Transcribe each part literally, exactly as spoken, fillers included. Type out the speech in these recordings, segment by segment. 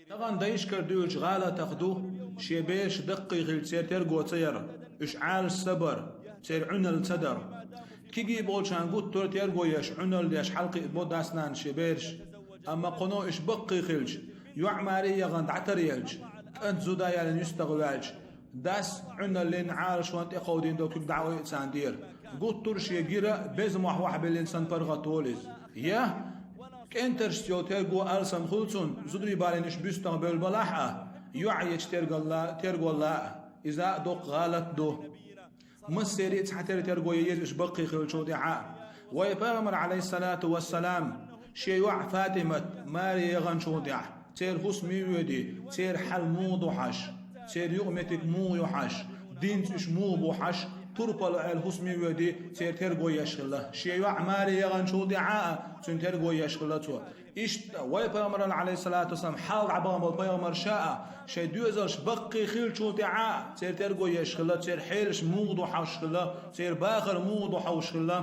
Тахана дайшкара дуьйлучу гӀалатах ду шен бераш даккхий хилча церан терго ца яр, уьш Ӏалаш ца бар, церан Ӏуьналла ца дар. Кегий болчарна гуттар а терго еш, Ӏуьналла деш хьалакхиабо дас-нанас шен бераш. Амма кхано уьш баккхий хилча, йоӀ маре яхана дӀатаръелча, кӀант зуда ялийна юьстах ваьлча, дас Ӏуьналлина Ӏалашонна тӀекховдийна долу куьг дӀа а ойу царна дера. Гуттар а шен гира беза мохь вахьабиллина санна паргӀат волу иза. Я кӀентаршца йолу терго алсам хуьлу цунна, зударий балийна уьш буьстах бевлла балахь а, йоӀ ечу тергалла, терголла а, иза а доккха гӀалат ду. Массеран а цхьатерра терго ян еза уьш баккхий хиллачул тӀаьхьа а. Вай Пайхамар, Ӏалайхиссалату вассалам, шен йоӀ ФатӀимат маре яханчул тӀаьхьа, церан хӀусаме а воьдий, церан хьал муха ду хьажа, церан юкъаметтиг муха ю хьажа, динца уьш муха бу хьажа, турпала Ӏел хӀусаме а воьдий, церан терго еш хилла. Шен йоӀ маре яханчул тӀаьхьа а цуьнан терго еш хилла цо. Иштта вай Пайхамарал, Ӏалайхиссалату вассалам, хьалха дӀабахана болу пайхамарша а шайн доьзалш баккхий хиллачул тӀаьхьа а церан терго еш хилла, церан хьелаш муха ду хьовш хилла, церан бахар муха ду хьовш хилла.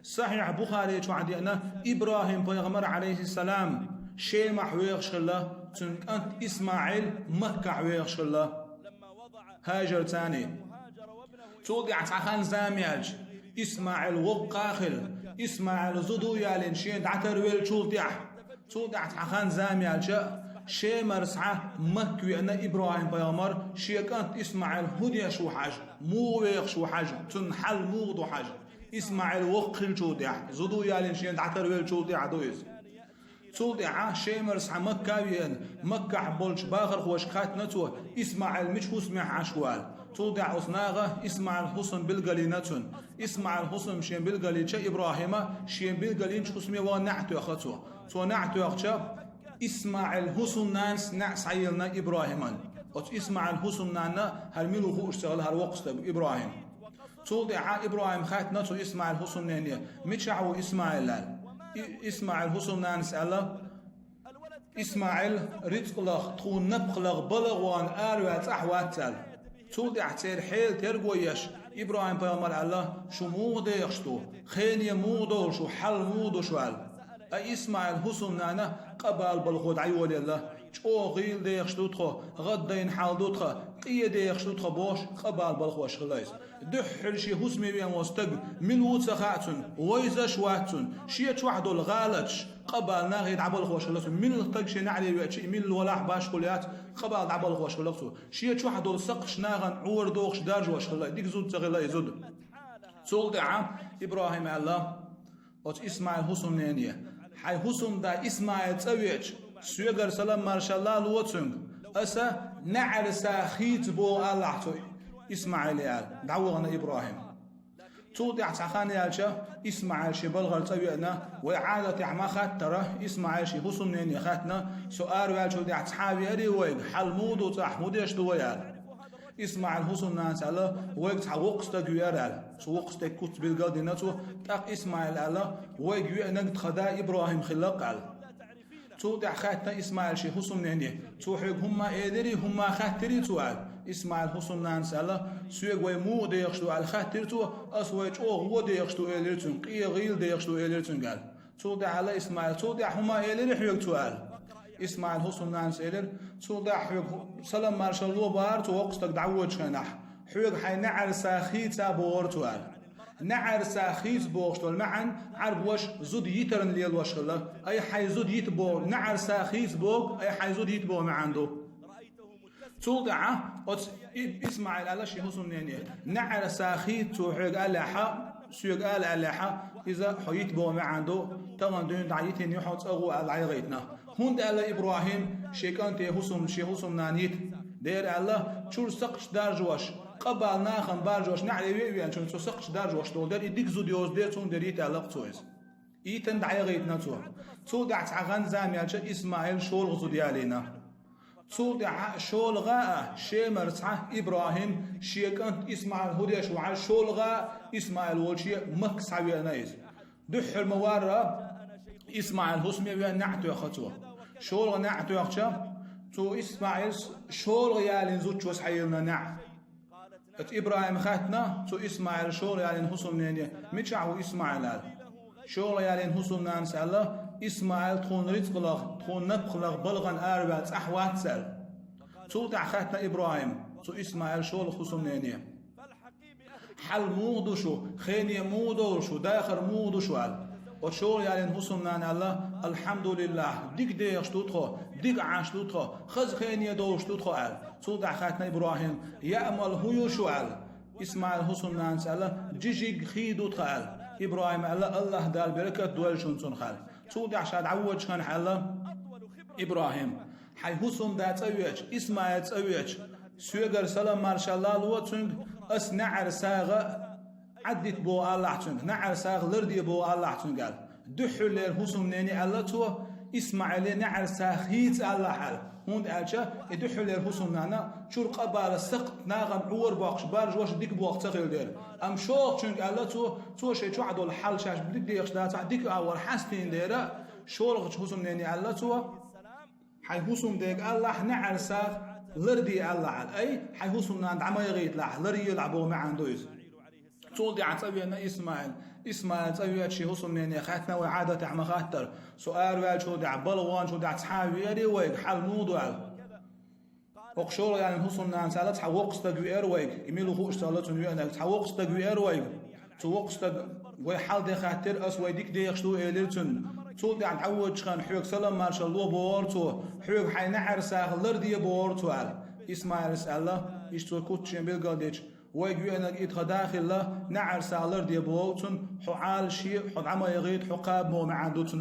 Сахьихь Бухари чохь деана, ИбрахӀим-пайхамар, Ӏалайхиссалам, Шемахь вехаш хилла, цуьнан кӀант ИсмаӀил Маккахь вехаш хилла. Хьажар царний. Цул тӀаьхьа цхьа хан-зама яьлча, ИсмаӀил воккха а хилла, ИсмаӀил зуда а ялийна шена дӀатарвеллачул тӀаьхьа, цул тӀаьхьа цхьа хан-зама яьлча, Шемара схьа Макка веана ИбрахӀим-пайхамар, шен кӀант ИсмаӀил хӀун деш ву хьажа, муха вехаш ву хьажа, цуьнан хьал муха ду хьажа. ИсмаӀил воккха хиллачул тӀаьхьа, зуда а ялийна шена дӀатарвеллачул тӀаьхьа ду иза. Цул тӀаьхьа Шемара схьа Макка а веана, Маккахь болчу бахархошка хаьттина цо, ИсмаӀил мича хӀусамехь Ӏаш ву аьлла. Цул тӀаьхьа оцу наха ИсмаӀил хӀусам билгалйина цунна. ИсмаӀил хӀусам шен билгалйича ИбрахӀима, шен билгалйинчу хӀусаме вахана неӀ тоьхна цо. Цо неӀ тоьхча, ИсмаӀил хӀусамнанас неӀ схьайиллина ИбрахӀиман. Оцу ИсмаӀил хӀусамнанна хӀара мила ву хууш ца хилла хӀара воккха стаг ИбрахӀим. Цул тӀаьхьа ИбрахӀима хаьттина цу ИсмаӀил хӀусамнене, мичахь ву ИсмаӀил аьлла. И-, ИсмаӀил хӀусамнанас аьлла, ИсмаӀил рицкъ лаха, тхуна напха лаха, бала а вахана араваьлла цӀахь вац аьлла. Цул тӀаьхьа церан хьелан терго еш, ИбрахӀим-пайхамар аьлла, шу муха дехаш ду, хене муха довлу шу, хьал муха ду шу аьлла. Ткъа ИсмаӀил хӀусамнана къа бала балхо дӀайолаелла, чӀогӀа гӀийла дехаш ду тхо, гӀаддайна хьал ду тхан, къен дехаш ду тхан бохуш, къа бала балхош хилла иза. Дуьххьара шен хӀусаме веана волу стаг мила ву ца хаьа цунна, вайзаш вац цунна, шен чохь долу гӀалаташ, къа бала нахе дӀабалхош хилла цо. Мила стаг шен неӀаре веача, и мила валахь башхула яц, къа бала дӀабалхош хилла цо. Шен чохь долу сакхташ нахана Ӏора дохуш даржош хилла, дика зуда ца хилла и зуда. Цул тӀаьхьа ИбрахӀима аьлла оцу ИсмаӀил хӀусамнене: «Хьайн хӀусамда ИсмаӀил цӀа веача, соьгара салам-маршалла а ло цуьнга, аса неӀарса хийца боху алахь цо ИсмаӀиле», — аьлла, дӀавахана ИбрахӀим. Цул тӀаьхьа цхьа хан яьлча, ИсмаӀил шен балхара цӀа веана, вай Ӏадатехь ма-хаттара, ИсмаӀил шен хӀусамнене хаьттина: «Со араваьллачул тӀаьхьа цхьа а веарий вайга, хьал муха ду цӀахь, хӀун деш ду вай?» — аьлла. ИсмаӀил хӀусамнанас аьлла: «Вайга цхьа воккха стаг веара», — аьлла. Цу воккха стеган куц билгал а дина цо, тӀаккха ИсмаӀила аьлла: «Вайга веанарг тхан да ИбрахӀим хилла-кх», — аьлла. Цул тӀаьхьа хаьттина ИсмаӀила шен хӀусамнене: «Цо хьоьга хӀумма элирий, хӀумма хаьттирий цо?» — аьлла. ИсмаӀила хӀусамнанас аьлла: «Соьга вай муха дехаш ду аьлла хаьттира цо, аса вай чӀогӀа вон дехаш ду элира цуьнга, къен гӀийла дехаш ду элира цуьнга», — аьлла. Цул тӀаьхьа аьлла ИсмаӀила: «Цул тӀаьхьа хӀумма элирий хьоьга цо?» — аьлла. ИсмаӀила хӀусамнанас элира: «Цул тӀаьхьа хьоьга салам-маршалла ло бахара цо воккха стаг дӀавоьдучу хенахь, хьоьга хьайн неӀарса хийца а бохура цо», — аьлла. НеӀарса хийца бохуш долу маьӀна Ӏарбоша зуда йитарна лелош хилла. Ай хьайн зуда йита боху, неӀарса хийца боху, ай хьайн зуда йита боху маьӀна ду. Цул тӀаьхьа оцу И-, ИсмаӀила аьлла шен хӀусамнене: «НеӀарса хийца цо хьоьга аллехьа, соьга ала аллехьа, иза хьо йита боху маьӀна ду, тахана дуьйна дӀа йитина ю хьо, цӀа гӀо», — аьлла, дӀаяхийтина. ХӀунда аьлла ИбрахӀим шен кӀанте хӀусам-, шен хӀусамнана йита? Дера аьлла, чуьра сакхташ даржош, къа бала нахана баржош, неӀаре веа веанчунна цо сакхташ даржош долу дера, и дика зуда йоцу дера, цундела йита аьлла-кх цо иза. Йитина дӀаяхийтина цо. Цул тӀаьхьа цхьа хан-зама яьлча, ИсмаӀила шолгӀа зуда ялийна. Цул тӀаьхьа шолгӀа а Шемара схьа ИбрахӀим шен кӀант ИсмаӀил хӀун деш ву хьажа, шолгӀа а ИсмаӀил волче Макка схьавеана иза. Дуьххьара ма-варра, ИсмаӀил хӀусаме веана неӀ тоьхна цо. ШолгӀа неӀ тоьхча, цу ИсмаӀила шолгӀа ялийна зудчо схьайиллина неӀ. Оцу ИбрахӀима хаьттина цу ИсмаӀила шолгӀа ялийна хӀусамнене: «Мичахь ву ИсмаӀил?» — аьлла. ШолгӀа ялийна хӀусамнанас аьлла: Исмаил тхуна рицкъалах, тхуна напхалах балгӀан араваьлла цӀахь вац аьлла. Цул тӀаьхьа хаьттина ИбрахӀима цу Исмаила шолгӀа хӀусамнене: «Хьал муха ду шу, хене муха довлу шу, дахар муха ду шу?» аьлла. Оцу шолгӀа ялийна хӀусамнана аьлла: «Алхьамдулиллахь, дика дехаш ду тхо, дика Ӏаш ду тхо, хаза хене довлуш ду тхо», аьлла. Цул тӀаьхьа хаьттина ИбрахӀима: «Яа мал хӀун ю шу?» аьлла. Исмаила хӀусамнанас аьлла: «Жижиг хий ду тхан», аьлла. ИбрахӀима аьлла: «АллахӀ Дала беркат дойла шуна цунах», аьлла. Цул тӀаьхьа ша дӀавоьдучу хенахь аьлла ИбрахӀима: «Хьайн хӀусамда цӀа веача, Исмаила цӀа веача, соьгара салам маршалла ло цуьнга, ас неӀаран сагӀа Ӏаддита боху алахь цуьнга, неӀаран сагӀа ларде боху алахь цуьнга», аьлла. Дуьххьарлера хӀусамнене аьлла цо: «Исмаиле неӀаран сагӀа хийца алахь», аьлла. ХӀунда аьлча и дуьххьарлера хӀусамнана чуьра къа бала сакхт нахана Ӏора боккхуш, баржош дика боху ца хилла дера. Амма шолгӀачуьнга аьлла цо, цо шайн чохь долу хьал шаьш дика дехаш дацахь, дика агӀор хьастийна дера, шолгӀачу хӀусамнене аьлла цо: «Хьайн хӀусамдега алахь, неӀаран сагӀа ларде алахь», аьлла. Ай, хьайн хӀусамнана дӀа ма яхийталахь, ларъелахь боху маьӀна ду иза. Цул тӀаьхьа цӀа веана Исмаил. Исмаил цӀа веача шен хӀусамнене хаьттина, вай Ӏадатехь ма-хаттара: «Со араваьллачул тӀаьхьа, балха вахначул тӀаьхьа цхьа а веарий вайга, хьал муха ду?» аьлла. ХӀокху шолгӀа ялийна хӀусамнанас аьлла: «Цхьа воккха стаг веара вайга». И мила ву хууш ца хилла цунна веанарг. «Цхьа воккха стаг веара вайга. Цу воккхачу стага вай хьал де хаьттира, ас вай дика дехаш ду элира цуьнга. Цул тӀаьхьа дӀавоьдучу хенахь хьоьга салам маршалла ло бохура цо, хьоьга хьайн неӀаран сагӀа ларде бохура цо», аьлла. Исмаилас аьлла, иштта цо куц шен билгалдича: «Вайга веанарг и тхан да а хилла, неӀаран сагӀа ларде боху цунна, хьо Ӏалашъе, хьо дӀа ма яхийта, хьо кхаба боху маьӀна ду цуьнан».